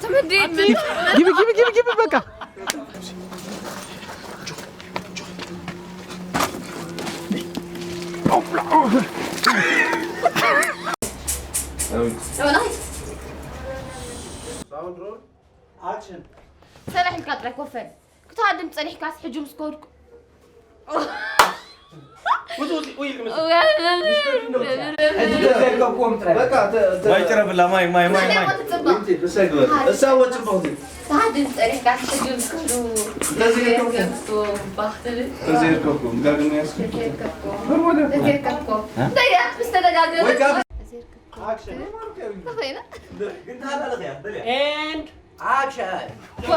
ግቢ ግቢ ግቢ ግቢ በቃ። ሰላሕ ኢልካ ጥራይ ኮፈል ክትሃድም ጸኒሕካስ ሕጂ ምስ ከድኩ ማይ ቅረብላ ማይ ማይ ማይ ማይ እሳ ወ ጽቡቅ ተሃድም ጸኒሕካስ ሕጂ ምስ ከዱ ተዘይርከብኩም ጋግና ያስኩ ተስተደጋገመ ወይ ጋር ተኾይነ ግን ታላለኽ ያ በል ያ and action ዋ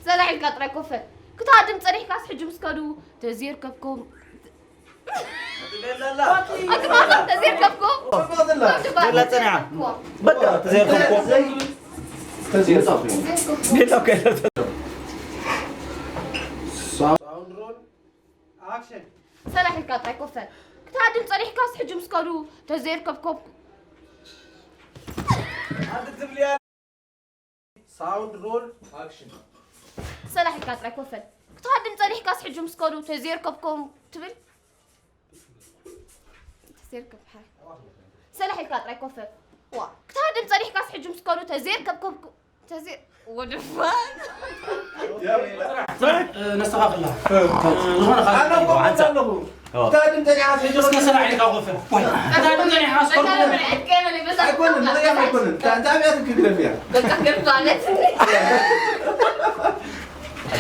ሰላሕ ኢልካ ጥራይ ኮፈል ክትሃድም ጸኒሕካስ ሕጂ ምስ ከዱ ተዘይርከብኩም ለላ ተዘይርከብኩም ጽቡቅ ዘላ ዘላ ጸኒሓ በቃ ተዘይርከብኩም ተዘይርከብኩም ጌታ ከለተ sound roll action ሰላሕ ኢልካ ጥራይ ኮፈል ክትሃድም ጸኒሕካስ ሕጂ ምስ ከዱ ተዘይርከብኩም ኣንተ ትብልያ sound roll action ሰላሕ ኢልካ ጥራይ ኮፈል ክትሃድም ጸኒሕካስ ሕጂ ምስ ከዱ ተዘይርከብኩም ትብል ተዘይርከብ ሓ ሰላሕ ኢልካ ጥራይ ኮፈል ዋ ክትሃድም ጸኒሕካስ ሕጂ ምስ ከዱ ተዘይርከብኩም ተዘይ ወድፋ ነስተኻኽላ ዝኾነ ኣለኹ ኣለኹ ታድም ጸኒሓ ሕጂ እስከ ሰላሕ ኢልካ ኮፈል ታድም ጸኒሓ ስኮርኩ ኣይኮንን ምኽንያት ኣይኮንን እንታይ ኣብያት ክግረፍ እያ በቃ ገብቷለት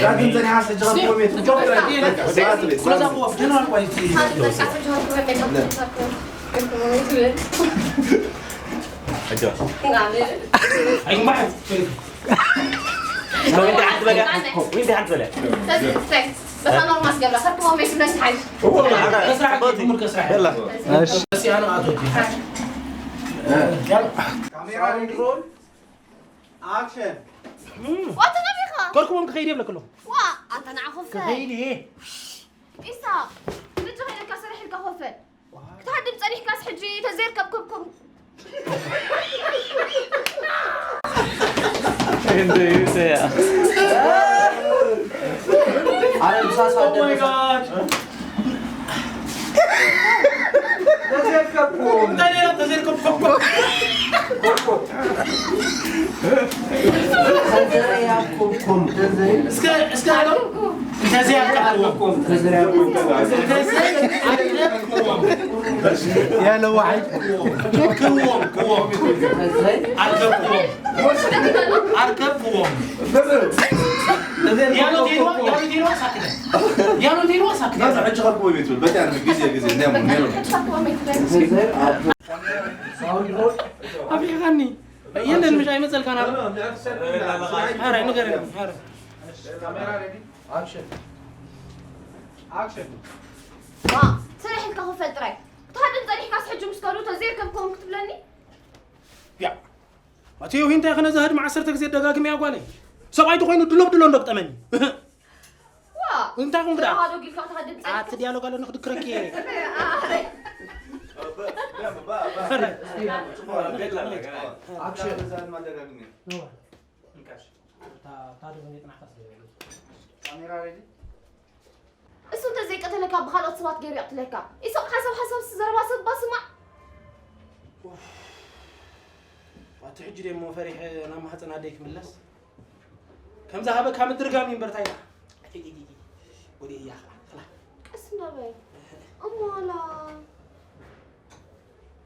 ታድም ጸኒሓ ሕጂ ኸብኮሜት ጆክ ኩለዛ ክወፍ ጀነራል ኳሊቲ ሕጆ ኣይግባሕ ዊንቲ ሓንቲ በልያ ዊንቲ ሓንቲ በልያ በታ ኖርማል ገብራ ከብኮሜት ብለን ሓይሽ ከስራሕ ሙር ከስራሕ በላ እሺ ኣነ ኣቶ camera roll action ዋተናቢኻ ከርክቦም ክኸይድ የብለክ ኣለኹ ዋ ኣንተ ንዓኹፈ ክኸይድ እየ ኢሳ ምጭ ኸይደካ ስራሕ ኢልካ ኮፈል ክትሃድም ጸኒሕካስ ሕጂ ተዘይርከብኩም እንደ ይሰያ አረ ምሳሳ Oh my God! ተዘይርከብኩም እንታይ ሌላ ተዘይርከብኩም? እስከ እስከ አለው እንደዚህ ያልከብኩም እንደዚህ ያልከብኩም ያለ ዋሕድ ክዎም ክዎም አልከብኩም አልከብኩም ያሉት ሄዶ ያሉት ሄዶ አሳክተ ያሉት ሄዶ አሳክተ ሕጂ ከብኩ ቤት በጣም ግዜ ግዜ እንደሞ ሜሮ አፍሪካኒ የለን ምሽ አይመጸልካና ኧረ ንገረኝ ኧረ camera ready action action ስራሕ ኢልካ ክፈል ጥራይ ክትሃድም ጸኒሕካስ ሕጂ ምስ ከዱ ተዘይርከብኩም ክትብለኒ ያ ኣትዮ ሂንታይ ከነ ዘህድም ዓሰርተ ግዜ ደጋግመያ ጓለይ ሰብኣይ ተኮይኑ ድሎብ ድሎ እንደግጠመኒ ዋ እንታይ ኹም ግዳ ተዋህዶ ጊልካ ክትሃድም ጸኒሕካ ኣቲ ዲያሎግ ኣለኒ ክድክረኪ camera ready እሱ እንተዘይቀተለካ ብኻልኦት ሰባት ገይሩ ይቕትለካ ኢሳቕ ሓሳብ ሓሳብ ዝዘረባ ሰብ ባስማዕ ኣቲ ሕጂ ደሞ ፈሪሐ ናብ ማህፀን ኣደይ ክምለስ ከም ዝሃበካ ምድርጋም እዩ እምበር እንታይ ኢላ ወደ እያ ኸላ ኸላ ቀስ እንዳበል እሞ ዋላ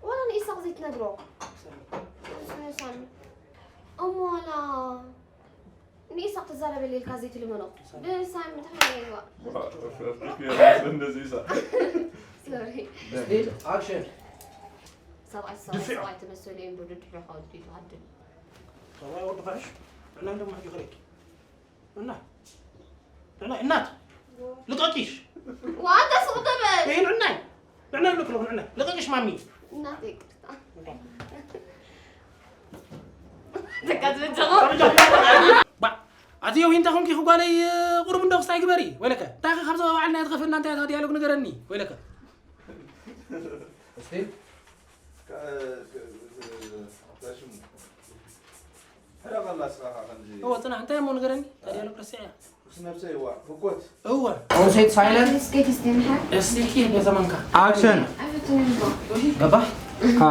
ዋላ ንኢሳቕ ዘይትነግሮ ሳሚ እሞ ዋላ ንኢሳቕ ትዛረበ ሌልካ ዘይትልመኖ ብሳሚ እንታይ እንደዚህ ይሳ ሶሪ action ሰብኣይ ሰብኣይ ሰብኣይ ተመሰሉ እዮም ዶ ድድሕሪ ከወዱ ይትሃድም ሰብኣይ ወዲ ፋሽ እና እንደሞ ሕጂ ክረኪ እና እና እናት ልቀቂሽ ዋንተ ስቕ ተበል ይሄ ንዕናይ ንዕናይ ልክሎ ንዕናይ ልቀቂሽ ማሚ እናተ ይቅርታ ተቃዝበጀኹ ኣትዮ ሂንታ ኮንኪ ክጓለይ ቁሩብ እንዶ ክስታይ ግበሪ ወይለከ እንታይ ካብዚ ባዕልና ትኸፍልና እንታይ ዲያሎግ ንገረኒ ወይለከ እስቲ ረቐላ ስራኻ ከምዚ እወ፣ ጽናሕ፣ እንታይ እሞ ንገረኒ? ታዲያ ለክረስዕ እያ። ምስ ነብሰይ እዋ፣ ህኮት። እወ። All set, silent. Let's get this thing hack. እስኪ ገዛ መንካ። Action. I have to move on. ገባ? ሃ።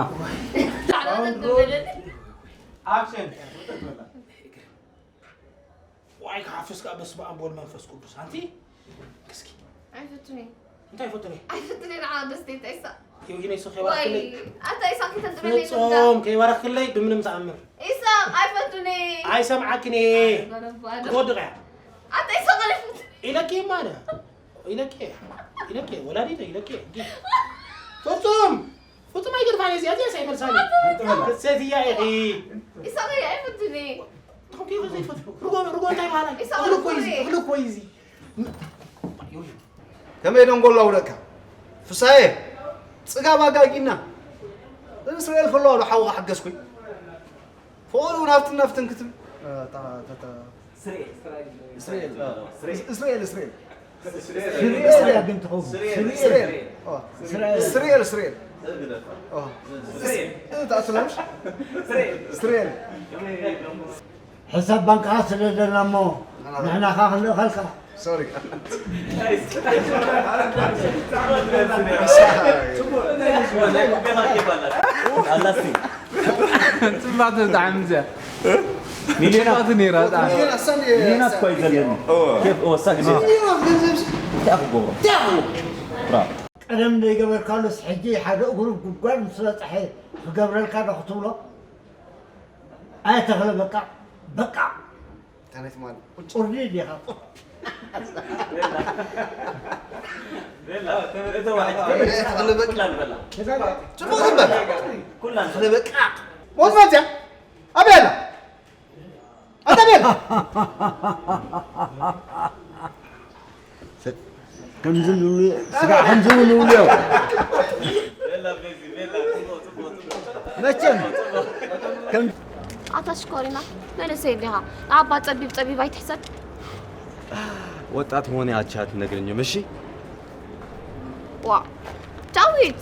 ዋይ፣ ክሓፍስ ከኣ በስመ ኣብ ወወልድ መንፈስ ቅዱስ። ኣንቲ እስኪ ኣይፈቱኒ። እንታይ ፈጥሪ? ኣይፈቱኒ ንዓ ደስ እንታይ ኢሳ። ይውሂነ ይሶ ወይ ከይባርክለይ። ኣታ ኢሳ ከተንጥበለይ ፍጹም ከይባርክለይ ብምንም ተኣምር። ኢሳ ኣይፈቱኒ። ኣይሰምዓክን እየ። ባለባዶ። ክወድቕ እያ። ኣታ ኢሳ ቀለፉት። ኢለኪ እማ ኣነ። ኢለኪ እየ። ኢለኪ እየ። ወላዲት እየ። ኢለኪ እየ። እንጂ ፍጹም ፍጹም ኣይገርፋን እየ። እዚኣ እዚኣ ኣይመልሳን እየ። ክሰትያ ኢኺ። ኢሳ ወይ ኣይፈቱኒ። ትኾንኪ ዘይትፈትሑ። ርጎ ርጎ እንታይ ይበሃል? ኢሳ እኽሊ እኮ እዩ እዚ። ወይ። እኽሊ እኮ እዩ እዚ። ከመይ ደንጎላው ደካ ፍሳየ ጽጋብ ኣጋጊና እስራኤል ከለዋ ዶ ሓውኻ ሓገዝኩኝ ፍቕሩ ናፍትን ናፍትን ክትብል እስራኤል እስራኤል እስራኤል እስራኤል እስራኤል እስራኤል እስራኤል እስራኤል እስራኤል እስራኤል እስራኤል ሕሳብ ባንክኻ ስደደልና እሞ ንሕና ኸዓ ክንልእኸልካ። ሶሪ ጽባሕ ብጣዕሚ እዚኣ ሚሊዮናት ነይራ ብጣዕሚ። ሚሊዮናት እኮ እዩ ዘለኒ። ኬፍ ወሳ ግዜ እንታይ ክገብሮ? ብራቮ። ቀደም ዘይገበርካሉስ ሕጂ ሓደ እግሩ ጉድጓድ ምስ በጽሐ ክገብረልካ ዶ ክትብሎ? ኣየ ተኽለ በቃ በቃ ታነቲ ማለት ቁርዲ ዲኻ። ጽቡቕ ዝበል ተኽለ በቃ ሞት መጽያ ኣበይ ኣላ ኣታ ኣበይ ኣላ ከምዚ ንብሉ ስጋዕ ከምዚ ንብሉ እዮም። መቸም ከም ኣታ ሽኮሪና መንእሰይ ዲኻ ንዓባ ጸቢብ ጸቢብ ኣይትሕሰብ። ወጣት መሆኔ አቻ አትነግረኝም እሺ? ዋ ዳዊት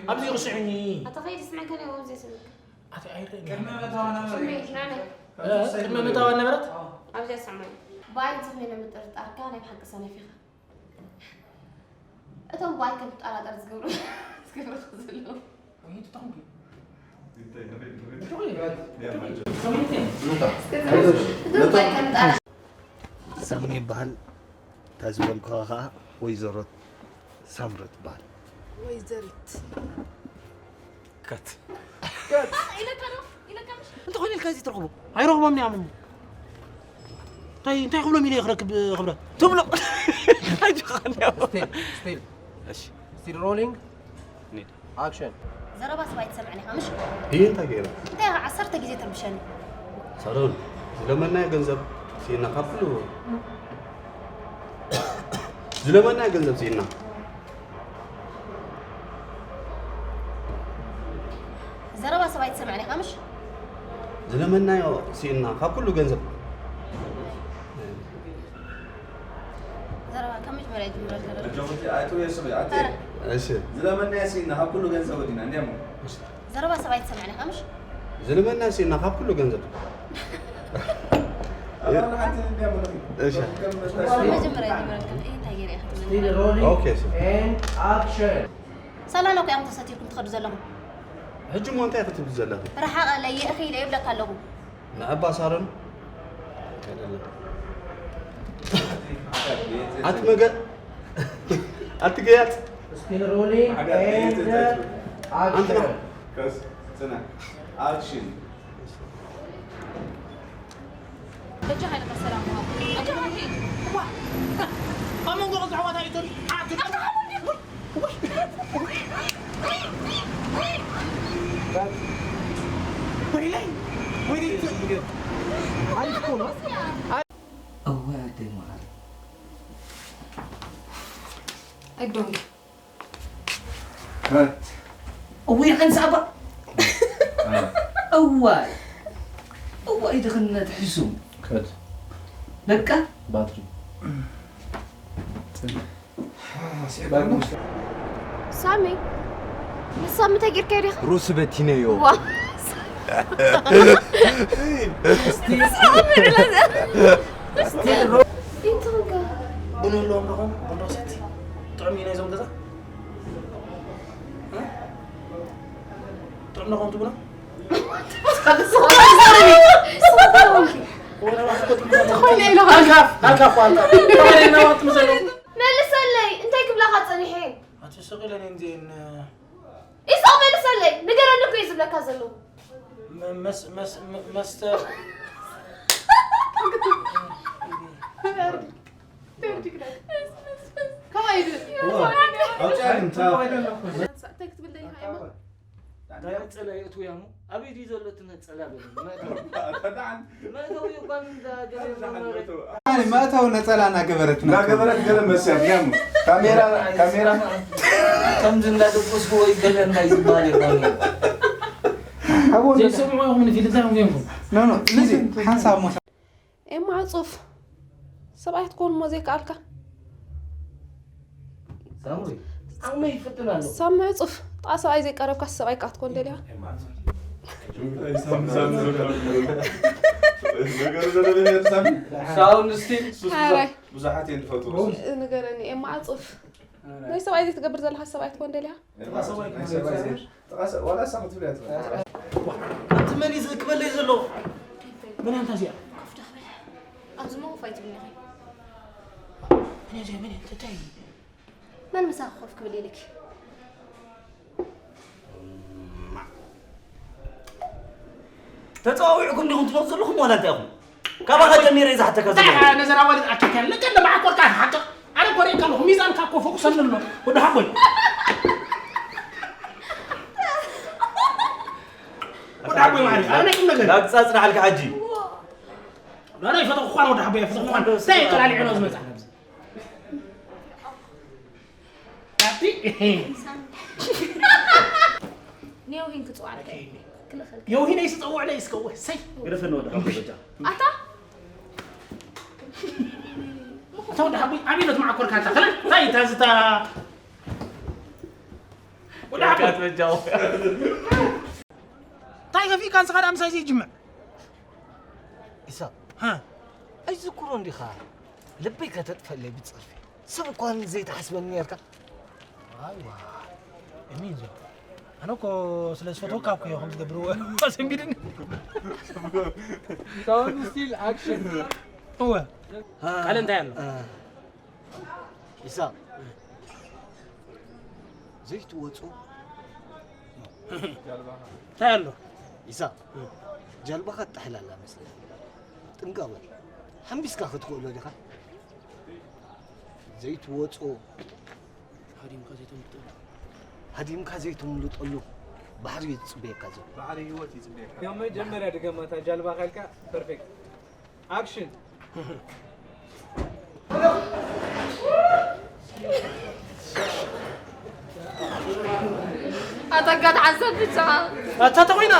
ኣብዚ ይርስዑኒ። ኣታ ከይድ ስምዐ ከነ ወም ዘይስምዕ ኣቲ ኣይረኒ። ስምዕ ናነ ቅድመ ምእታዋ ነበረት። ኣብዚኣ ስምዕ ባይ ዝኽነ ንምጥርጣርካ ናይ ብሓቂ ሰነፍ ኢኻ እቶም ባይ ከም ትጠራጠር ዝገብሩ ዝገብሩ ዘለዉ ሳሚ ይበሃል። እታ ዝበልኩኻ ከዓ ወይዘሮ ሳምረ ትበሃል። ወይዘሪት ከት እንተኾይነ ኢልካ እዚ ትረኽቦ ኣይረኽቦም እዮም እሞ እንታይ እንታይ ክብሎም ኢለ ክረክብ ክብረት ትብሎ ስቲል ስቲል ስቲል ሮሊንግ ኣክሽን ዘረባ ሰብ ኣይትሰምዕን ኢኻ ምሽ እየ እንታይ ገይረ እንታይ ኢኻ ዓሰርተ ግዜ ተርብሸኒ ሳሮን ዝለመናዮ ገንዘብ ስኢና ካብ ኩሉ ዝለመናዮ ገንዘብ ስኢና ዘረባ ሰብ ኣይትሰምዕን ኢኻ ምሽ ዝለመናዮ ስኢና ካብ ኩሉ ገንዘብ ዘረባ ካብ መጀመርያ ይጅምረልካ ዶ? ኣጆኺ ኣይትውየ ስሚ ኣቲ እሺ ዝለመናዮ ስኢና ካብ ኩሉ ገንዘብ ወዲና እንዲያሞ ዘረባ ሰብ ኣይትሰምዕን ኢኻ ምሽ ዝለመናዮ ስኢና ካብ ኩሉ ገንዘብ ኣባል ሓንቲ እንዲያሞ እሺ መጀመርያ ይጅምረልካ እንታይ ገይረ ኢኻ ትብል ኦኬ እሺ ኣክሽን ሰላኖ እኮ እዮም ተሰቲርኩም ትኸዱ ዘለኹም ሕጂ እሞ እንታይ ክትብል ዘለኺ ረሓቐ ለየ እኺ ኢለ ይብለካ ኣለኹ ንዕባ ሳሮን ኣይደለም ኣቲ መገ ኣቲ ገያት ስቲል ሮሊንግ ኤንድ ኣንቲ ኣክሽን ከስ ጽና ኣክሽን በጃ ሃይለ ሰላም ኣጆ ሃይለ ዋ ኣብ መንጎ ክልተ ኣሕዋት ኣይእቶን ኣቲ ወይለይ ወይለይ ኣሪፍ እኮ ነው እዋይ ኣደይ መዓር I don't. እውይ ሓንሳባ እዋይ እዋይ ድኽነት ሕሱም ከት በቃ ባትሪ ጽን ባትሪ ሳሚ፣ ንሳ ምንታይ ጌርካዮ ዲኻ? ሩስ በቲነዮ። ዋ። ኢንትጋ። ቡን ኣለዎም ዶ ኾን? ቡን ዶ ሰቲ? ጥዑም እዩ ናይዞም ገዛ? እ? ጥዑም ዶ ኾን ትብሎ? ተኾይነ ኢሉ። ኣልካፍ፣ ኣልካፍ፣ ኣልካፍ። ተኾይነ ኢሉ፣ ኣልካፍ። መልሰለይ፣ እንታይ ክብላኻ ጸኒሐ? ኣቲ ስቕ ኢለን እንዲን፣ ኢሳቕ መልሰለይ፣ ንገረኒ እኮ እዩ ዝብለካ ዘለኹ። መ-፣ መስ-፣ መስ-፣ መ-፣ መስተ እንታይ ክትብል ደሊኻ እማ? ጸላ የእትውያ እሞ ኣበይ ድዩ ዘሎ እቲ ነጸላ በለ። መእተዊ። መእተዊ እኳ ምን ዛ ገለ መእተዊ ነጸላ እናገበረት መእተዊ። እናገበረት ገለ መስያ፣ ያሙ። ካሜራ፣ ካሜራ። ከምዚ እንዳደቆስኩ ወይ ገለ እንታይ ዝበሃል የብሉን። ኣብኡ ዘይሰምዑ ኢኹም ንፊልም እንታይ ኢኹም ጌርኩም? ኖ፣ ኖ፣ ልዚ ሓንሳብ ሞ-፣ ኤማ ዕጹፍ። ሰብኣይ ክትኮን እሞ ዘይከኣልካ። ሳምሪ፣ ዓቕመይ ይፍትን ኣሎ። ሳሚ ዕጹፍ። ጥቓ ሰብኣይ ዘይቀረብካ ሰብኣይ ከኣ ትኮን ደልያ። ሳውንድ ስቲል። ሓራይ። ብዙሓት እዮም ዝፈትዉ። ንገረኒ፣ ኤማ ዕጹፍ። ናይ ሰብኣይ ዘይትገብር ዘለኻ ሰብኣይ ትኮን ደልያ። ጥቓ ሰብኣይ፣ ጥቓ ሰ-፣ ዋላ እሳ ክትብል እያ ትኽእል። ኣቲ መን እዩ ዝእክበለይ ዘሎ? መን ኣንታ እዚኣ? ኮፍ ዶ ክብል? ኣብዚ ሞ ኮፍ ኣይትብልን ኢኺ። መን እያ እዚኣ? መን እያ? እንታይ እዩ? መን ምሳኺ ኮፍ ክብል ኢልኪ? ተጸዋዊዕኩም ዲኹም ትመጹ ዘለኹም ዋላ እንታይ ኢኹም? ካባኻ ጀሚረ እየ ዝሓተካ ዘለኹ። እንታይ ነዘን ኣዋልድ ኣኪልካ? ለቀ ለማዓኮርካ ሓቅቕ። ኣነ እኮ ርእየካ ኣለኹ። ሚዛንካ እኮ ፈኩሰኒ ኣሎ። ወዲ ሓቦይ። ወዲ ሓቦይ ማዕሪ። ኣነ ቁም ነገር። ላግጻ ጽናሕልካ ሕጂ። ኣነ ይፈተኹ እኳን ወዲ ሓቦይ፣ ይፈተኹ እኳን። እንታይ ቀላሊዑ ነው ዝመጻ? ኣቲ። ኔውሂን ክጽዋዕልካ እየ። ክልኸልካ። ኔውሂነይ ስጸውዕ ለይ እስከ ወሰይ። ግደፈኒ ወዲ ሓቦይ በጃ። ኣታ። ኣታ ወዲ ሓቦይ፣ ኣቤት መዓኮርካ ኣታ። ከላ፣ እንታይ እታ ዝታ-፣ ወዲ ሓቦይ። በጃ። እንታይ ከፊእካ ንስኻ ደኣ ምሳይ ዘይጅምዕ? ኢሳቕ። ሃ? ኣይዝክሮን ዲኻ? ልበይ ከተጥፈለይ ብጸርፊ። ሰብ እኳ ዘይትሓስበኒ ኔርካ። ዋይ፣ ዋይ። እሚን ዞ። ኣነ እኮ ስለ ዝፈትወካ እኮ እየ ከምዚ ዝገብርዎ። ኣሰንቢድኒ። ሳውንድ ስቲል ኣክሽን። እወ። ቃል እንታይ ኣሎ? እ። ኢሳቕ። ዘይትወጾ። እንታይ ኣሎ? ኢሳቕ። እ። ጃልባኻ ትጥሕል ኣላ መስለኒ። ጥንቃቕ በል። ሓምቢስካ ክትኽእሎ ዲኻ? ዘይትወጾ። ሃዲምካ ዘይተምልጠሉ። ሃዲምካ ዘይተምልጠሉ ባሕሪ እዩ ዝጽበየካ ዘሎ። ባሕሪ ህይወት ይጽበየካ። ካብ መጀመርያ ድገማ፣ እታ ጃልባኻ ኢልካ ፐርፌክት። ኣክሽን። ኣታ ጋድ ሓንሳብ ብቻ። ኣታ ተኾይና?